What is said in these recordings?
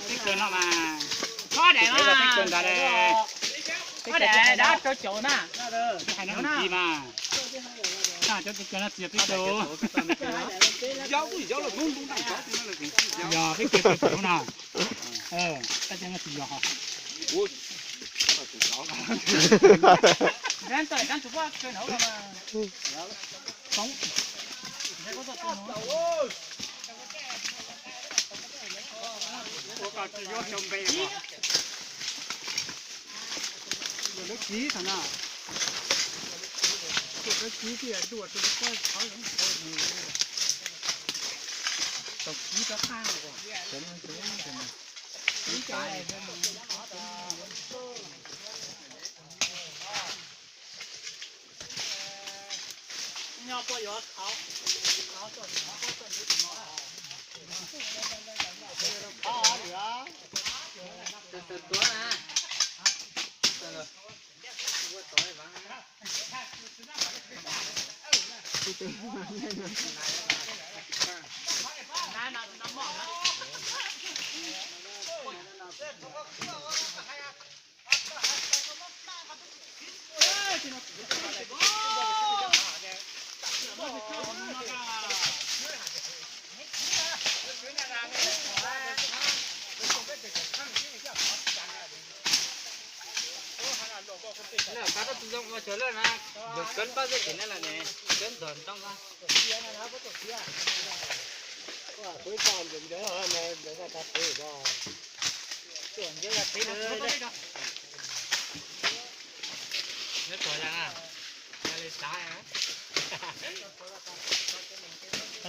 Peb kawg no mas. Ob daim mas. Peb kawg ntawd le. Ob daim dab rau caum na. Hais no ntxiv mas. Cov kawg no txiv peb kawg. Yog peb kawg kawg no. Tab cov no tsis yog.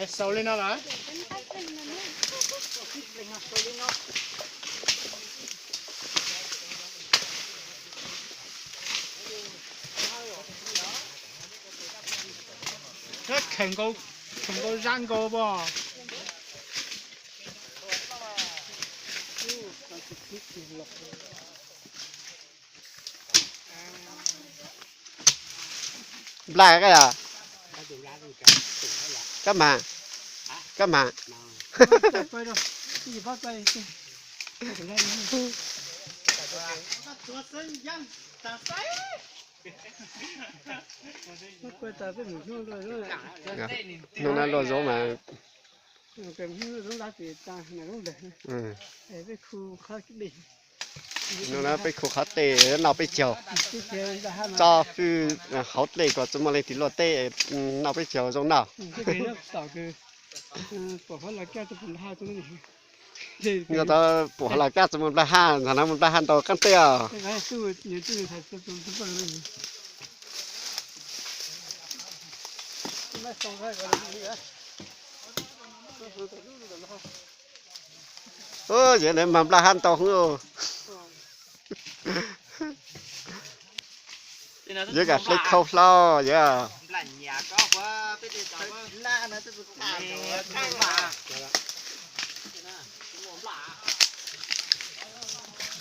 Xaus li no lawm. Kheev nkaus, kheev nkaus zaj nkaus pom. Nplas koj yog? Kab mas, kab mas. Hnub no luag zoo mas. Hnub no peb khu qhov tej noj peb caug. Tso fwj hauv dlej kom tsis muaj leej twg luaj teb, noj peb caug zoo noj. Yog tau pum hauv los kab tsis muaj nplaj haj, ntxhov no muaj nplaj haj ntau qab tej os. Yog ntawd mas nplaj haj ntau hwv. Yog kam hle khau hlau yog.